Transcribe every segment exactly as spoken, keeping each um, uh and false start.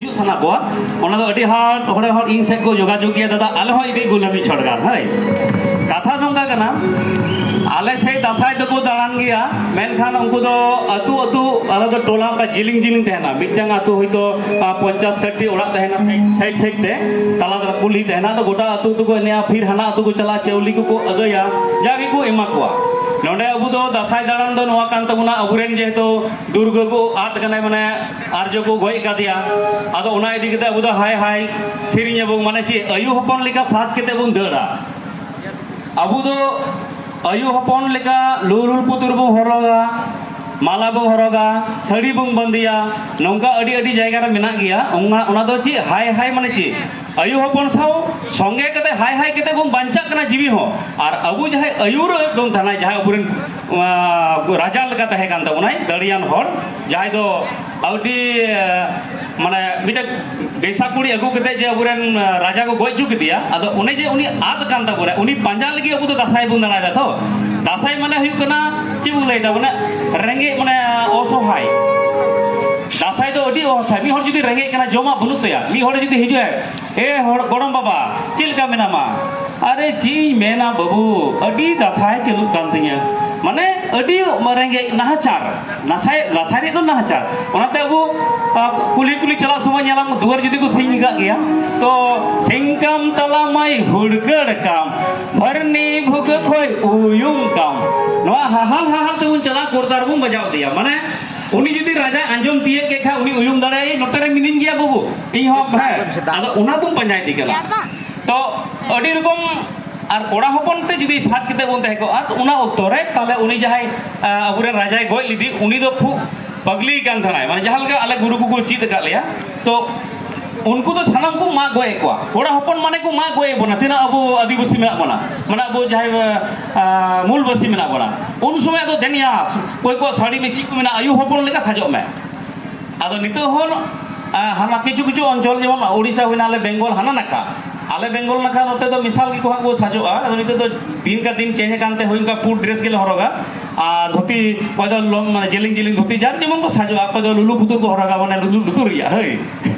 ᱦᱤᱡᱩᱜ ᱥᱟᱱᱟ ᱠᱚᱣᱟ, ᱚᱱᱟ ᱫᱚ ᱟᱹᱰᱤ ᱦᱚᱲ, ᱦᱚᱲ, ᱦᱚᱲ ᱤᱧ ᱥᱮᱫ ᱠᱚ ᱡᱳᱜᱟᱡᱳᱜᱽ ᱜᱮᱭᱟ, "ᱫᱟᱫᱟ, ᱟᱞᱮ ᱦᱚᱸ ᱤᱫᱤ ᱟᱹᱜᱩ ᱞᱮᱢᱮ ᱪᱷᱚᱴᱜᱟᱱ", ᱦᱳᱭ᱾ ᱠᱟᱛᱷᱟ ᱱᱚᱝᱠᱟ ᱠᱟᱱᱟ, ᱟᱞᱮ ᱥᱮᱫ ᱫᱟᱸᱥᱟᱭ ᱫᱚᱠᱚ ᱫᱟᱬᱟᱱ ᱜᱮᱭᱟ, ᱢᱮᱱᱠᱷᱟᱱ ᱩᱱᱠᱩ ᱫᱚ ᱟᱹᱛᱩ ᱟᱹᱛᱩ, ᱟᱞᱮ ᱫᱚ ᱴᱚᱞᱟ ᱚᱱᱠᱟ ᱡᱤᱞᱤᱧ ᱡᱤᱞᱤᱧ ᱛᱟᱦᱮᱱᱟ, ᱢᱤᱫᱴᱟᱝ ᱟᱹᱛᱩ ᱦᱚᱭᱛᱳ, ᱟ, ᱯᱚᱧᱪᱟᱥ ᱥᱟᱴ ᱴᱤ ᱚᱲᱟᱜ ᱛᱟᱦᱮᱱᱟ, ᱥᱟᱭᱤᱰ, ᱥᱟᱭᱤᱰ ᱥᱟᱭᱤᱰ ᱛᱮ, ᱛᱟᱞᱟ ᱛᱟᱞᱟ ᱠᱩᱞᱦᱤ ᱛᱟᱦᱮᱱᱟ, ᱟᱫᱚ ᱜᱚᱴᱟ ᱟᱹᱛᱩ ᱟᱹᱛᱩ ᱠᱚ ᱮᱱᱮᱡᱼᱟ, ᱯᱷᱤᱨ ᱦᱟᱱᱟ ᱟᱹᱛᱩ ᱠᱚ ᱪᱟᱞᱟᱜᱼᱟ, ᱪᱟᱣᱞᱮ ᱠᱚᱠᱚ ᱟᱹᱫᱟᱹᱭᱟ, ᱡᱟ ᱜᱮᱠᱚ ᱮᱢᱟ ᱠᱚᱣᱟ᱾ ᱱᱚᱰᱮ ᱟᱵᱚ ᱫᱚ ᱫᱟᱸᱥᱟᱭ ᱫᱟᱬᱟᱱ ᱫᱚ ᱱᱚᱣᱟ ᱠᱟᱱ ᱛᱟᱵᱚᱱᱟ, ᱟᱵᱚᱨᱮᱱ ᱡᱮᱦᱮᱛᱩ ᱫᱩᱨᱜᱟᱹ ᱠᱚ ᱟᱫ ᱠᱟᱱᱟᱭ, ᱢᱟᱱᱮ ᱟᱨᱡᱚ ᱠᱚ ᱜᱚᱡ ᱠᱟᱫᱮᱭᱟ, ᱟᱫᱚ ᱚᱱᱟ ᱤᱫᱤ ᱠᱟᱛᱮ ᱟᱵᱚ ᱫᱚ ᱦᱟᱭ ᱦᱟᱭ ᱥᱮᱨᱮᱧ ᱟᱵᱚ, ᱢᱟᱱᱮ ᱪᱮᱫ, ᱟᱭᱩ ᱦᱚᱯᱚᱱ ᱞᱮᱠᱟ ᱥᱟᱡᱽ ᱠᱟᱛᱮ ᱵᱚᱱ ᱫᱟᱹᱲᱟ᱾ ᱟᱵᱚ ᱫᱚ ᱟᱭᱩ ᱦᱚᱯᱚᱱ ᱞᱮᱠᱟ ᱞᱩᱞ ᱞᱩᱞ ᱯᱩᱛᱩᱨ ᱵᱚᱱ ᱦᱚᱨᱚᱜᱟ, ᱢᱟᱞᱟ ᱵᱚᱱ ᱦᱚᱨᱚᱜᱟ, ᱥᱟᱹᱲᱤ ᱵᱚᱱ ᱵᱟᱸᱫᱮᱭᱟ, ᱱᱚᱝᱠᱟ ᱟᱹᱰᱤ ᱟᱹᱰᱤ ᱡᱟᱭᱜᱟ ᱨᱮ ᱢᱮᱱᱟᱜ ᱜᱮᱭᱟ᱾ ᱚᱱᱟ, ᱚᱱᱟ ᱫᱚ ᱪᱮᱫ, ᱦᱟᱭ ᱦᱟᱭ ᱢᱟᱱᱮ ᱪᱮᱫ? ᱟᱭᱩ ᱦᱚᱯᱚᱱ ᱥᱟᱶ ᱥᱚᱸᱜᱮ ᱠᱟᱛᱮ ᱦᱟᱭ ᱦᱟᱭ ᱠᱟᱛᱮ ᱵᱚᱱ ᱵᱟᱧᱪᱟᱜ ᱠᱟᱱᱟ ᱡᱤᱣᱤ ᱦᱚᱸ᱾ ᱟᱨ ᱟᱵᱚ ᱡᱟᱦᱟᱸᱭ ᱟᱹᱭᱩᱨ ᱵᱚᱱ ᱛᱟᱦᱮᱱᱟ, ᱡᱟᱦᱟᱸᱭ ᱟᱵᱚᱨᱮᱱ, ᱟᱸ, ᱨᱟᱡᱟ ᱞᱮᱠᱟ ᱛᱟᱦᱮᱸ ᱠᱟᱱ ᱛᱟᱵᱚᱱᱟᱭ, ᱫᱟᱲᱮᱭᱟᱱ ᱦᱚᱲ, ᱡᱟᱦᱟᱸᱭ ᱫᱚ ᱟᱹᱰᱤ, ᱟᱸ, ᱢᱟᱱᱮ ᱢᱤᱫᱴᱮᱱ ᱵᱮᱥᱟ ᱠᱩᱲᱤ ᱟᱹᱜᱩ ᱠᱟᱛᱮ ᱡᱮ ᱟᱵᱚᱨᱮᱱ, ᱟᱸ, ᱨᱟᱡᱟ ᱠᱚ ᱜᱚᱡ ᱦᱚᱪᱚ ᱠᱮᱫᱮᱭᱟ, ᱟᱫᱚ ᱚᱱᱮ ᱡᱮ ᱩᱱᱤ ᱟᱫ ᱠᱟᱱ ᱛᱟᱵᱚᱱᱟ, ᱩᱱᱤ ᱯᱟᱸᱡᱟ ᱞᱟᱹᱜᱤᱫ ᱟᱵᱚ ᱫᱚ ᱫᱟᱸᱥᱟᱭ ᱵᱚᱱ ᱫᱟᱬᱟᱭᱮᱫᱟ ᱛᱚ᱾ ᱫᱟᱸᱥᱟᱭ ᱢᱟᱱᱮ ᱦᱩᱭᱩᱜ ᱠᱟᱱᱟ, ᱪᱮᱫ ᱵᱚᱱ ᱞᱟᱹᱭ ᱫᱟ, ᱢᱟᱱᱮ ᱨᱮᱸᱜᱮᱡ, ᱢᱟᱱᱮ ᱚᱥᱚᱦᱟᱭ᱾ ᱫᱟᱸᱥᱟᱭ ᱫᱚ ᱟᱹᱰᱤ ᱚᱥᱚᱦᱟᱭ᱾ ᱢᱤᱫ ᱦᱚᱲ ᱡᱩᱫᱤ ᱨᱮᱸᱜᱮᱡ ᱠᱟᱱᱟ, ᱡᱚᱢᱟᱜ ᱵᱟᱹᱱᱩᱜ ᱛᱟᱭᱟ, ᱢᱤᱫ ᱦᱚᱲ ᱡᱩᱫᱤ ᱦᱤᱡᱩᱜᱼᱟᱭ, "ᱮ ᱦᱚᱲ, ᱜᱚᱲᱚᱢ ᱵᱟᱵᱟ, ᱪᱮᱫ ᱞᱮᱠᱟ ᱢᱮᱱᱟᱢᱟ?" "ᱟᱨᱮ, ᱪᱮᱫ ᱤᱧ ᱢᱮᱱᱟ ᱵᱟᱹᱵᱩ, ᱟᱹᱰᱤ ᱫᱟᱸᱥᱟᱭ ᱪᱟᱹᱞᱩᱜ ᱠᱟᱱ ᱛᱤᱧᱟᱹ, ᱢᱟᱱᱮ ᱟᱹᱰᱤ ᱨᱮᱸᱜᱮᱡ, ᱱᱟᱦᱟᱪᱟᱨ, ᱫᱟᱸᱥᱟᱭ, ᱫᱟᱸᱥᱟᱭ ᱨᱮᱭᱟᱜ ᱫᱚ ᱱᱟᱦᱟᱪᱟᱨ᱾" ᱚᱱᱟᱛᱮ ᱟᱵᱚ, ᱟ, ᱠᱩᱞᱦᱤ ᱠᱩᱞᱦᱤ ᱪᱟᱞᱟᱜ ᱥᱚᱢᱚᱭ ᱧᱮᱞᱟᱢ, ᱫᱩᱣᱟᱹᱨ ᱡᱩᱫᱤ ᱠᱚ ᱥᱤᱧ ᱟᱠᱟᱫ ᱜᱮᱭᱟ, ᱛᱚ, "ᱥᱤᱧ ᱠᱟᱢ ᱛᱟᱞᱟ ᱢᱟᱭ ᱦᱩᱲᱠᱟᱹᱲ ᱠᱟᱢ, ᱵᱷᱟᱹᱨᱱᱤ ᱵᱷᱩᱜᱟᱹ ᱠᱷᱚᱭ ᱩᱭᱩᱝ ᱠᱟᱢ", ᱱᱚᱣᱟ ᱦᱟᱦᱟᱞ ᱦᱟᱦᱟᱞ ᱛᱮᱵᱚᱱ ᱪᱟᱞᱟᱜ, ᱠᱚᱨᱛᱟᱞ ᱵᱚᱱ ᱵᱟᱡᱟᱣ ᱤᱫᱤᱭᱟ, ᱢᱟᱱᱮ ᱩᱱᱤ ᱡᱩᱫᱤ ᱨᱟᱡᱟᱭ ᱟᱸᱡᱚᱢ ᱛᱤᱭᱟᱹᱜ ᱠᱮᱫ ᱠᱷᱟᱱ, ᱩᱱᱤ ᱩᱭᱩᱝ ᱫᱟᱲᱮᱭᱟᱜᱼᱟᱭ, "ᱱᱚᱛᱮ ᱨᱮ ᱢᱤᱱᱟᱹᱧ ᱜᱮᱭᱟ ᱵᱟᱹᱵᱩ, ᱤᱧ ᱦᱚᱸ", ᱦᱮᱸ᱾ ᱟᱫᱚ ᱚᱱᱟ ᱵᱚᱱ ᱯᱟᱸᱡᱟ ᱤᱫᱤ ᱠᱟᱱᱟ᱾ ᱛᱚ ᱟᱹᱰᱤ ᱨᱚᱠᱚᱢ ᱟᱨ ᱠᱚᱲᱟ ᱦᱚᱯᱚᱱ ᱛᱮ ᱡᱩᱫᱤ ᱥᱟᱡᱽ ᱠᱟᱛᱮ ᱵᱚᱱ ᱛᱟᱦᱮᱸ ᱠᱚᱜᱼᱟ, ᱛᱚ ᱚᱱᱟ ᱚᱠᱛᱚ ᱨᱮ ᱛᱟᱦᱞᱮ ᱩᱱᱤ ᱡᱟᱦᱟᱸᱭ, ᱟ, ᱟᱵᱚᱨᱮᱱ ᱨᱟᱡᱟᱭ ᱜᱚᱡ ᱞᱮᱫᱮ, ᱩᱱᱤ ᱫᱚ ᱠᱷᱩᱵ ᱯᱟᱜᱽᱞᱤ ᱠᱟᱱ ᱛᱟᱦᱮᱱᱟᱭ, ᱢᱟᱱᱮ ᱡᱟᱦᱟᱸ ᱞᱮᱠᱟ ᱟᱞᱮ ᱜᱩᱨᱩ ᱠᱚᱠᱚ ᱪᱮᱫ ᱟᱠᱟᱫ ᱞᱮᱭᱟ᱾ ᱛᱚ ᱩᱱᱠᱩ ᱫᱚ ᱥᱟᱱᱟᱢ ᱠᱚ ᱢᱟᱜ ᱜᱚᱡ ᱮᱫ ᱠᱚᱣᱟ, ᱠᱚᱲᱟ ᱦᱚᱯᱚᱱ ᱢᱟᱱᱮ ᱠᱚ ᱢᱟᱜ ᱜᱚᱡ ᱮᱫ ᱵᱚᱱᱟ, ᱛᱤᱱᱟᱹᱜ ᱟᱵᱚ ᱟᱹᱫᱤᱵᱟᱹᱥᱤ ᱢᱮᱱᱟᱜ ᱵᱚᱱᱟ, ᱢᱟᱱᱮ ᱟᱵᱚ ᱡᱟᱦᱟᱸᱭ, ᱟ, ᱢᱩᱞᱵᱟᱹᱥᱤ ᱢᱮᱱᱟᱜ ᱵᱚᱱᱟ, ᱩᱱ ᱥᱚᱢᱚᱭ ᱫᱚ ᱫᱮᱱᱭᱟ ᱚᱠᱚᱭ ᱠᱚᱣᱟᱜ ᱥᱟᱹᱲᱤ ᱢᱮ, ᱪᱮᱫ ᱠᱚ ᱢᱮᱱᱟᱜᱼᱟ, ᱟᱭᱩ ᱦᱚᱯᱚᱱ ᱞᱮᱠᱟ ᱥᱟᱡᱚᱜ ᱢᱮ᱾ ᱟᱫᱚ ᱱᱤᱛᱚᱜ ᱦᱚᱸ, ᱟ, ᱦᱟᱱᱟ ᱠᱤᱪᱷᱩ ᱠᱤᱪᱷᱩ ᱚᱧᱪᱚᱞ, ᱡᱮᱢᱚᱱ ᱳᱰᱤᱥᱟ ᱦᱩᱭᱱᱟ, ᱟᱞᱮ ᱵᱮᱝᱜᱚᱞ ᱦᱟᱱᱟ ᱱᱟᱠᱷᱟ, ᱟᱞᱮ ᱵᱮᱝᱜᱚᱞ ᱱᱟᱠᱷᱟ ᱱᱚᱛᱮ ᱫᱚ ᱢᱮᱥᱟᱞ ᱜᱮᱠᱚ ᱦᱟᱸᱜ ᱠᱚ ᱥᱟᱡᱚᱜᱼᱟ᱾ ᱟᱫᱚ ᱱᱤᱛᱚᱜ ᱫᱚ ᱫᱤᱱ ᱠᱟ ᱫᱤᱱ ᱪᱮᱧᱡᱽ ᱟᱠᱟᱱ ᱛᱮ ᱦᱩᱭ ᱚᱱᱠᱟ ᱯᱩᱰ ᱰᱨᱮᱥ ᱜᱮᱞᱮ ᱦᱚᱨᱚᱜᱟ᱾ ᱟᱨ ᱫᱷᱩᱛᱤ, ᱚᱠᱚᱭ ᱫᱚ ᱞᱚᱢ-, ᱢᱟᱱᱮ ᱡᱮᱞᱮᱧ ᱡᱮᱞᱮᱧ ᱫᱷᱩᱛᱤ, ᱡᱟᱨ ᱡᱮᱢᱚᱱ ᱠᱚ ᱥᱟᱡᱚᱜᱼᱟ, ᱚᱠᱚᱭ ᱫᱚ ᱞᱩᱞᱩ ᱯᱩᱛᱩᱨ ᱠᱚ ᱦᱚᱨᱚᱜᱟ, ᱢᱟᱱᱮ ᱞᱩᱛᱩᱨ, ᱞᱩᱛᱩᱨ ᱨᱮᱭᱟᱜ, ᱦᱳᱭ᱾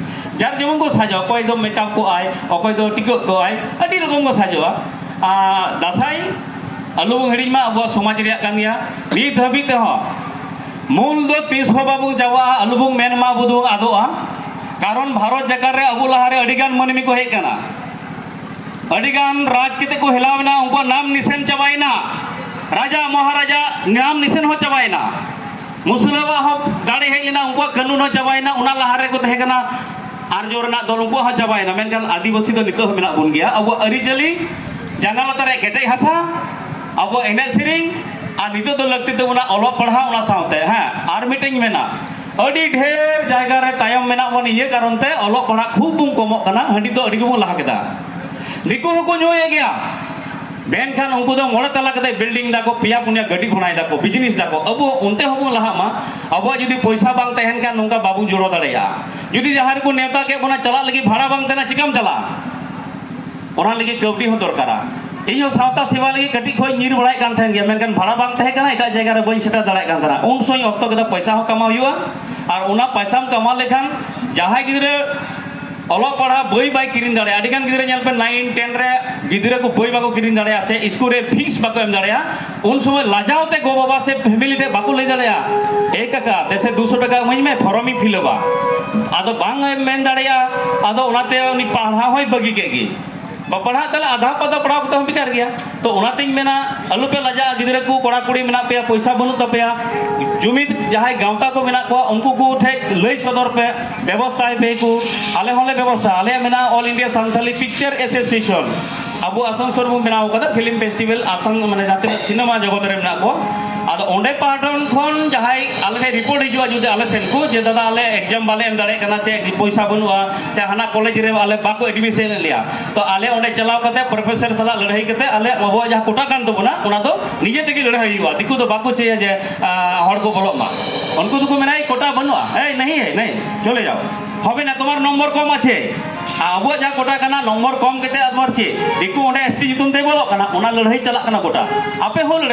ᱡᱟᱨ ᱡᱮᱢᱚᱱ ᱠᱚ ᱥᱟᱡᱚᱜᱼᱟ, ᱚᱠᱚᱭ ᱫᱚ ᱢᱮᱠᱟᱯ ᱠᱚᱜᱼᱟᱭ, ᱚᱠᱚᱭ ᱫᱚ ᱴᱤᱠᱟᱹᱜ ᱠᱚᱜᱼᱟᱭ, ᱟᱹᱰᱤ ᱨᱚᱠᱚᱢ ᱠᱚ ᱥᱟᱡᱚᱜᱼᱟ᱾ ᱟᱨ ᱫᱟᱸᱥᱟᱭ ᱟᱞᱚ ᱵᱚᱱ ᱦᱤᱲᱤᱧ ᱢᱟ, ᱟᱵᱚᱣᱟᱜ ᱥᱚᱢᱟᱡᱽ ᱨᱮᱭᱟᱜ ᱠᱟᱱ ᱜᱮᱭᱟ᱾ ᱱᱤᱛ ᱦᱟᱹᱵᱤᱡ ᱛᱮᱦᱚᱸ ᱢᱩᱞ ᱫᱚ ᱛᱤᱥ ᱦᱚᱸ ᱵᱟᱵᱚᱱ ᱪᱟᱵᱟᱜᱼᱟ, ᱟᱞᱚ ᱵᱚᱱ ᱢᱮᱱ ᱢᱟ ᱟᱵᱚ ᱫᱚᱵᱚᱱ ᱟᱫᱚᱜᱼᱟ᱾ ᱠᱟᱨᱚᱱ ᱵᱷᱟᱨᱚᱛ ᱡᱟᱠᱟᱛ ᱨᱮ ᱟᱵᱚ ᱞᱟᱦᱟᱨᱮ ᱟᱹᱰᱤᱜᱟᱱ ᱢᱟᱹᱱᱢᱤ ᱠᱚ ᱦᱮᱡ ᱠᱟᱱᱟ, ᱟᱹᱰᱤᱜᱟᱱ ᱨᱟᱡᱽ ᱠᱟᱛᱮ ᱠᱚ ᱦᱮᱞᱟᱣ ᱮᱱᱟ, ᱩᱱᱠᱩᱣᱟᱜ ᱱᱟᱢ ᱱᱤᱥᱟᱱ ᱪᱟᱵᱟᱭᱮᱱᱟ, ᱨᱟᱡᱟ ᱢᱚᱦᱟᱨᱟᱡᱟ ᱱᱟᱢ ᱱᱤᱥᱟᱱ ᱦᱚᱸ ᱪᱟᱵᱟᱭᱮᱱᱟ᱾ ᱢᱩᱥᱞᱟᱹᱣᱟᱜ ᱦᱚᱸ ᱫᱟᱲᱮ ᱦᱮᱡ ᱞᱮᱱᱟ, ᱩᱱᱠᱩᱣᱟᱜ ᱠᱟᱹᱱᱩᱱ ᱦᱚᱸ ᱪᱟᱵᱟᱭᱮᱱᱟ᱾ ᱚᱱᱟ ᱞᱟᱦᱟ ᱨᱮᱠᱚ ᱛᱟᱦᱮᱸ ᱠᱟᱱᱟ ᱟᱨᱡᱚ ᱨᱮᱱᱟᱜ ᱫᱚᱞ, ᱩᱱᱠᱩᱣᱟᱜ ᱦᱚᱸ ᱪᱟᱵᱟᱭᱮᱱᱟ᱾ ᱢᱮᱱᱠᱷᱟᱱ ᱟᱹᱫᱤᱵᱟᱹᱥᱤ ᱫᱚ ᱱᱤᱛᱚᱜ ᱦᱚᱸ ᱢᱮᱱᱟᱜ ᱵᱚᱱ ᱜᱮᱭᱟ᱾ ᱟᱵᱚᱣᱟᱜ ᱟᱹᱨᱤᱪᱟᱹᱞᱤ, ᱡᱟᱸᱜᱟ ᱞᱟᱛᱟᱨ ᱨᱮ ᱠᱮᱴᱮᱡ ᱦᱟᱥᱟ, ᱟᱵᱚᱣᱟᱜ ᱮᱱᱮᱡ ᱥᱮᱨᱮᱧ, ᱟᱨ ᱱᱤᱛᱚᱜ ᱫᱚ ᱞᱟᱹᱠᱛᱤ ᱛᱟᱵᱚᱱᱟ ᱚᱞᱚᱜ ᱯᱟᱲᱦᱟᱣ᱾ ᱚᱱᱟ ᱥᱟᱶᱛᱮ, ᱦᱮᱸ, ᱟᱨ ᱢᱤᱫᱴᱮᱱ ᱢᱮᱱᱟ, ᱟᱹᱰᱤ ᱰᱷᱮᱨ ᱡᱟᱭᱜᱟ ᱨᱮ ᱛᱟᱭᱚᱢ ᱢᱮᱱᱟᱜ ᱵᱚᱱ ᱤᱭᱟᱹ ᱠᱟᱨᱚᱱ ᱛᱮ ᱚᱞᱚᱜ ᱯᱟᱲᱦᱟᱜ ᱠᱷᱩᱵ ᱵᱚᱱ ᱠᱚᱢᱚᱜ ᱠᱟᱱᱟ᱾ ᱦᱟᱺᱰᱤ ᱫᱚ ᱟᱹᱰᱤ ᱜᱮᱵᱚᱱ ᱞᱟᱦᱟ ᱠᱮᱫᱟ᱾ ᱫᱤᱠᱩ ᱦᱚᱸᱠᱚ ᱧᱩᱭᱮᱫ ᱜᱮᱭᱟ, ᱢᱮᱱᱠᱷᱟᱱ ᱩᱱᱠᱩ ᱫᱚ ᱢᱚᱬᱮ ᱛᱟᱞᱟ ᱠᱟᱛᱮ ᱵᱤᱞᱰᱤᱝ ᱫᱟᱠᱚ, ᱯᱮᱭᱟ ᱯᱩᱱᱭᱟ ᱜᱟᱹᱰᱤ ᱜᱷᱚᱲᱟᱭ ᱫᱟᱠᱚ, ᱵᱤᱡᱽᱱᱮᱥ ᱫᱟᱠᱚ᱾ ᱟᱵᱚ ᱚᱱᱛᱮ ᱦᱚᱸᱵᱚᱱ ᱞᱟᱦᱟᱜ ᱢᱟ᱾ ᱟᱵᱚᱣᱟᱜ ᱡᱩᱫᱤ ᱯᱚᱭᱥᱟ ᱵᱟᱝ ᱛᱟᱦᱮᱱ ᱠᱷᱟᱱ ᱱᱚᱝᱠᱟ ᱵᱟᱵᱚᱱ ᱡᱚᱲᱟᱣ ᱫᱟᱲᱮᱭᱟᱜᱼᱟ᱾ ᱡᱩᱫᱤ ᱡᱟᱦᱟᱸ ᱨᱮᱠᱚ ᱱᱮᱣᱛᱟ ᱠᱮᱫ ᱵᱚᱱᱟ ᱪᱟᱞᱟᱜ ᱞᱟᱹᱜᱤᱫ, ᱵᱷᱟᱲᱟ ᱵᱟᱝ ᱛᱟᱦᱮᱱᱟ, ᱪᱤᱠᱟᱢ ᱪᱟᱞᱟᱜᱼᱟ? ᱚᱱᱟ ᱞᱟᱹᱜᱤᱫ ᱠᱟᱹᱣᱰᱤ ᱦᱚᱸ ᱫᱚᱨᱠᱟᱨᱟ᱾ ᱤᱧ ᱦᱚᱸ ᱥᱟᱶᱛᱟ ᱥᱮᱵᱟ ᱞᱟᱹᱜᱤᱫ ᱠᱟᱹᱴᱤᱡ ᱠᱷᱚᱱ ᱧᱤᱨ ᱵᱟᱲᱟᱭᱮᱫ ᱠᱟᱱ ᱛᱟᱦᱮᱱ ᱜᱮᱭᱟ, ᱢᱮᱱᱠᱷᱟᱱ ᱵᱷᱟᱲᱟ ᱵᱟᱝ ᱛᱟᱦᱮᱸ ᱠᱟᱱᱟ, ᱮᱴᱟᱜ ᱡᱟᱭᱜᱟ ᱨᱮ ᱵᱟᱹᱧ ᱥᱮᱴᱮᱨ ᱫᱟᱲᱮᱭᱟᱜ ᱠᱟᱱ ᱛᱟᱦᱮᱱᱟ᱾ ᱩᱱ ᱥᱚᱢᱚᱭ ᱚᱠᱛᱚ ᱠᱮᱫᱟ, ᱯᱚᱭᱥᱟ ᱦᱚᱸ ᱠᱟᱢᱟᱣ ᱦᱩᱭᱩᱜᱼᱟ, ᱟᱨ ᱚᱱᱟ ᱯᱚᱭᱥᱟᱢ ᱠᱟᱢᱟᱣ ᱞᱮᱠᱷᱟᱱ ᱡᱟᱦᱟᱸᱭ ᱜᱤᱫᱽᱨᱟᱹ ᱚᱞᱚᱜ ᱯᱟᱲᱦᱟᱜ ᱵᱳᱭ ᱵᱟᱭ ᱠᱤᱨᱤᱧ ᱫᱟᱲᱮᱭᱟᱜᱼᱟ, ᱟᱹᱰᱤᱜᱟᱱ ᱜᱤᱫᱽᱨᱟᱹ ᱧᱮᱞ ᱯᱮ, ᱱᱟᱭᱤᱱ ᱴᱮᱱ ᱨᱮ ᱜᱤᱫᱽᱨᱟᱹ ᱠᱚ ᱵᱳᱭ ᱵᱟᱠᱚ ᱠᱤᱨᱤᱧ ᱫᱟᱲᱮᱭᱟᱜᱼᱟ, ᱥᱮ ᱥᱠᱩᱞ ᱨᱮ ᱯᱷᱤᱥ ᱵᱟᱠᱚ ᱮᱢ ᱫᱟᱲᱮᱭᱟᱜᱼᱟ᱾ ᱩᱱ ᱥᱚᱢᱚᱭ ᱞᱟᱡᱟᱣ ᱛᱮ ᱜᱚ ᱵᱟᱵᱟ ᱥᱮ ᱯᱷᱮᱢᱤᱞᱤ ᱴᱷᱮᱱ ᱵᱟᱠᱚ ᱞᱟᱹᱭ ᱫᱟᱲᱮᱭᱟᱜᱼᱟ, "ᱮ ᱠᱟᱠᱟ, ᱫᱮᱥᱮ ᱫᱩᱥᱚ ᱴᱟᱠᱟ ᱤᱢᱟᱹᱧ ᱢᱮ, ᱯᱷᱚᱨᱚᱢ ᱤᱧ ᱯᱷᱤᱞᱟᱯᱟ᱾" ᱟᱫᱚ ᱵᱟᱝ ᱮᱢ ᱢᱮᱱ ᱫᱟᱲᱮᱭᱟᱜᱼᱟ, ᱟᱫᱚ ᱚᱱᱟᱛᱮ ᱩᱱᱤ ᱯᱟᱲᱦᱟᱣ ᱦᱚᱸᱭ ᱵᱟᱹᱜᱤ ᱠᱮᱫ ᱜᱮ᱾ ᱵᱟ ᱯᱟᱲᱦᱟᱜ ᱛᱟᱦᱞᱮ ᱟᱫᱷᱟ ᱯᱟᱫᱟ ᱯᱟᱲᱦᱟᱣ ᱠᱟᱛᱮ ᱦᱚᱸ ᱵᱮᱠᱟᱨ ᱜᱮᱭᱟ᱾ ᱛᱚ ᱚᱱᱟᱛᱤᱧ ᱢᱮᱱᱟ, ᱟᱞᱚᱯᱮ ᱞᱟᱡᱟᱜᱼᱟ ᱜᱤᱫᱽᱨᱟᱹ ᱠᱚ, ᱠᱚᱲᱟ ᱠᱩᱲᱤ ᱢᱮᱱᱟᱜ ᱯᱮᱭᱟ, ᱯᱚᱭᱥᱟ ᱵᱟᱹᱱᱩᱜ ᱛᱟᱯᱮᱭᱟ, ᱡᱩᱢᱤᱫ ᱡᱟᱦᱟᱸᱭ ᱜᱟᱶᱛᱟ ᱠᱚ ᱢᱮᱱᱟᱜ ᱠᱚᱣᱟ ᱩᱱᱠᱩ ᱠᱚ ᱴᱷᱮᱱ ᱞᱟᱹᱭ ᱥᱚᱫᱚᱨ ᱯᱮ, ᱵᱮᱵᱚᱥᱛᱷᱟᱭ ᱯᱮ ᱠᱚ᱾ ᱟᱞᱮ ᱦᱚᱸᱞᱮ ᱵᱮᱵᱚᱥᱛᱷᱟ, ᱟᱞᱮᱭᱟᱜ ᱢᱮᱱᱟᱜᱼᱟ All India Santali Picture Association, ᱟᱵᱚ ᱟᱥᱟᱱᱥᱳᱞ ᱵᱚᱱ ᱵᱮᱱᱟᱣ ᱠᱟᱫᱟ ᱯᱷᱤᱞᱢ ᱯᱷᱮᱥᱴᱤᱵᱷᱮᱞ ᱟᱥᱟᱱ, ᱢᱟᱱᱮ ᱡᱟᱦᱟᱸ ᱛᱤᱱᱟᱹᱜ ᱥᱤᱱᱮᱢᱟ ᱡᱚᱜᱚᱛ ᱨᱮ ᱢᱮᱱᱟᱜ ᱠᱚ᱾ ᱟᱫᱚ ᱚᱸᱰᱮ ᱯᱟᱦᱴᱟ ᱠᱷᱚᱱ ᱡᱟᱦᱟᱸᱭ ᱟᱞᱮ ᱴᱷᱮᱱ ᱨᱤᱯᱳᱨᱴ ᱦᱤᱡᱩᱜᱼᱟ, ᱡᱩᱫᱤ ᱟᱞᱮ ᱥᱮᱱ ᱠᱚ ᱡᱮ, "ᱫᱟᱫᱟ, ᱟᱞᱮ ᱮᱠᱡᱟᱢ ᱵᱟᱞᱮ ᱮᱢ ᱫᱟᱲᱮᱭᱟᱜ ᱠᱟᱱᱟ, ᱥᱮ ᱯᱚᱭᱥᱟ ᱵᱟᱹᱱᱩᱜᱼᱟ, ᱥᱮ ᱦᱟᱱᱟ ᱠᱚᱞᱮᱡᱽ ᱨᱮ ᱟᱞᱮ ᱵᱟᱠᱚ ᱮᱰᱢᱤᱥᱚᱱ ᱮᱫ ᱞᱮᱭᱟ", ᱛᱚ ᱟᱞᱮ ᱚᱸᱰᱮ ᱪᱟᱞᱟᱣ ᱠᱟᱛᱮ ᱯᱨᱚᱯᱷᱮᱥᱚᱨ ᱥᱟᱞᱟᱜ ᱞᱟᱹᱲᱦᱟᱹᱭ ᱠᱟᱛᱮ ᱟᱞᱮ ᱟᱵᱚᱣᱟᱜ ᱡᱟᱦᱟᱸ ᱠᱳᱴᱟ ᱠᱟᱱ ᱛᱟᱵᱚᱱᱟ, ᱚᱱᱟ ᱫᱚ ᱱᱤᱡᱮ ᱛᱮᱜᱮ ᱞᱟᱹᱲᱦᱟᱹᱭ ᱦᱩᱭᱩᱜᱼᱟ᱾ ᱫᱤᱠᱩ ᱫᱚ ᱵᱟᱠᱚ ᱪᱟᱹᱭᱟ ᱡᱮ, ᱟᱸ, ᱦᱚᱲ ᱠᱚ ᱵᱚᱞᱚᱜ ᱢᱟ᱾ ᱩᱱᱠᱩ ᱫᱚᱠᱚ ᱢᱮᱱᱟ, "ᱮᱭ, ᱠᱳᱴᱟ ᱵᱟᱹᱱᱩᱜᱼᱟ, ᱮᱭ, ᱱᱟᱦᱤ ᱦᱮ, ᱱᱟᱦᱤ, ᱪᱚᱞᱮ ᱡᱟᱣ, ᱦᱚᱵᱮ ᱱᱟ, ᱛᱳᱢᱟᱨ ᱱᱚᱢᱵᱚᱨ ᱠᱚᱢ ᱟᱪᱷᱮ᱾" ᱟᱨ ᱟᱵᱚᱣᱟᱜ ᱡᱟᱦᱟᱸ ᱠᱳᱴᱟ ᱠᱟᱱᱟ, ᱱᱚᱢᱵᱚᱨ ᱠᱚᱢ ᱠᱟᱛᱮ ᱟᱵᱟᱨ ᱪᱮᱫ, ᱫᱤᱠᱩ ᱚᱸᱰᱮ ᱮᱥ ᱴᱤ ᱧᱩᱛᱩᱢ ᱛᱮ ᱵᱚᱞᱚᱜ ᱠᱟᱱᱟ, ᱚᱱᱟ ᱞᱟᱹᱲᱦᱟᱹᱭ ᱪᱟᱞᱟᱜ ᱠᱟᱱᱟ ᱜᱳᱴᱟ᱾ ᱟᱯᱮ ᱦᱚᱸ ᱞᱟᱹᱲᱦᱟᱹᱭ